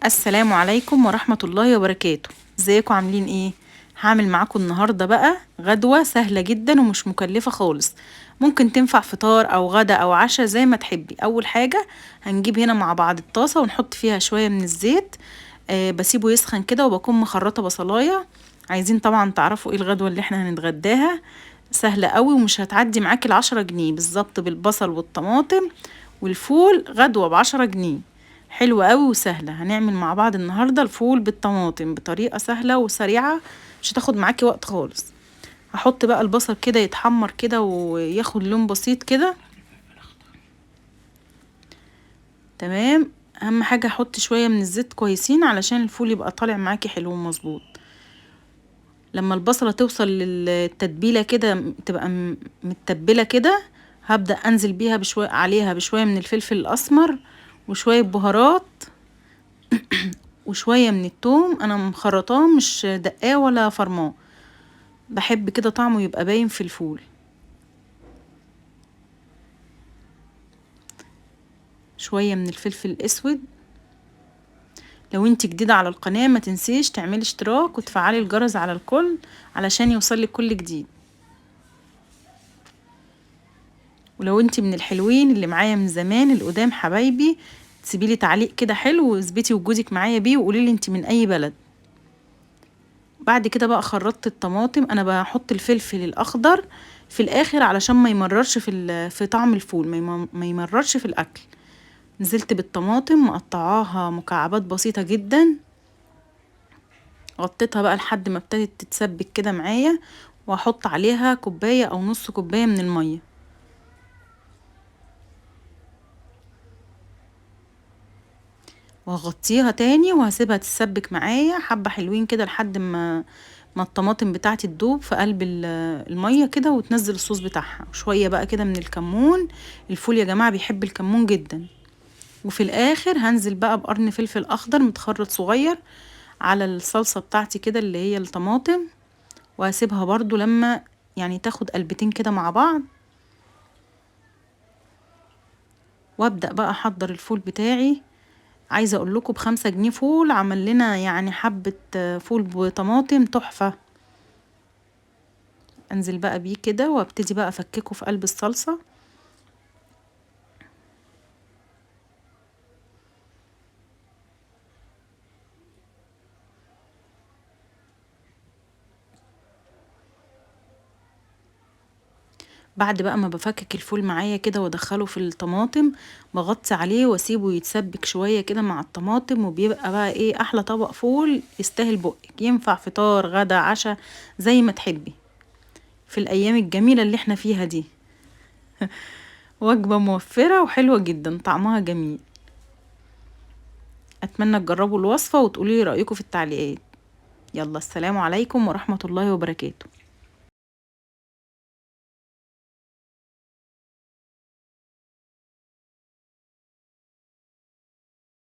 السلام عليكم ورحمة الله وبركاته. ازيكم عاملين ايه؟ هعمل معاكم النهاردة بقى غدوة سهلة جدا ومش مكلفة خالص، ممكن تنفع فطار او غدا او عشاء زي ما تحبي. اول حاجة هنجيب هنا مع بعض الطاسة ونحط فيها شوية من الزيت، بسيبه يسخن كده، وبكون مخرطة بصلاية. عايزين طبعا تعرفوا ايه الغدوة اللي احنا هنتغداها، سهلة قوي ومش هتعدي معاكي 10 جنيه بالظبط، بالبصل والطماطم والفول، غدوة ب10 جنيه، حلوة قوي وسهلة. هنعمل مع بعض النهاردة الفول بالطماطم بطريقة سهلة وسريعة، مش هتاخد معاكي وقت خالص. هحط بقى البصل كده يتحمر كده وياخد لون بسيط كده، تمام. اهم حاجة احط شوية من الزيت كويسين علشان الفول يبقى طالع معاكي حلو ومظبوط. لما البصلة توصل للتتبيلة كده، تبقى متبلة كده، هبدأ انزل بيها بشوية عليها بشوية من الفلفل الاسمر وشوية بهارات وشوية من التوم. انا مخرطاه مش دقاه ولا فرماه، بحب كده طعمه يبقى باين في الفول. شوية من الفلفل الاسود. لو انت جديدة على القناة ما تنسيش تعملي اشتراك وتفعلي الجرس على الكل علشان يوصلك كل جديد. ولو انت من الحلوين اللي معايا من زمان القدام حبايبي، تسيبيلي تعليق كده حلو واثبتي وجودك معايا بيه، وقوليلي انت من اي بلد. بعد كده بقى خرطت الطماطم. انا بحط الفلفل الاخضر في الاخر علشان ما يمررش في طعم الفول، ما يمررش في الاكل. نزلت بالطماطم مقطعاها مكعبات بسيطة جدا، غطيتها بقى لحد ما ابتدت تتسبك كده معايا، واحط عليها كوباية او نص كوباية من المية. وهغطيها تاني وهسيبها تتسبك معايا حبة حلوين كده لحد ما الطماطم بتاعتي تدوب في قلب المية كده وتنزل الصوص بتاعها. وشوية بقى كده من الكمون، الفول يا جماعة بيحب الكمون جدا. وفي الاخر هنزل بقى بقرن فلفل اخضر متخرط صغير على الصلصة بتاعتي كده اللي هي الطماطم، وهسيبها برضو لما تاخد قلبتين كده مع بعض. وابدأ بقى احضر الفول بتاعي. عايزه اقول لكم ب5 جنيه فول عمل لنا حبه فول بطماطم تحفه. انزل بقى بيه كده وابتدي بقى افككه في قلب الصلصه. بعد بقى ما بفكك الفول معايا كده وادخله في الطماطم، بغطي عليه واسيبه يتسبك شوية كده مع الطماطم، وبيبقى بقى احلى طبق فول يستاهل بقك، ينفع فطار غدا عشاء زي ما تحبي في الايام الجميلة اللي احنا فيها دي. وجبة موفرة وحلوة جدا، طعمها جميل. اتمنى تجربوا الوصفة وتقولي لي رأيكم في التعليقات. يلا السلام عليكم ورحمة الله وبركاته.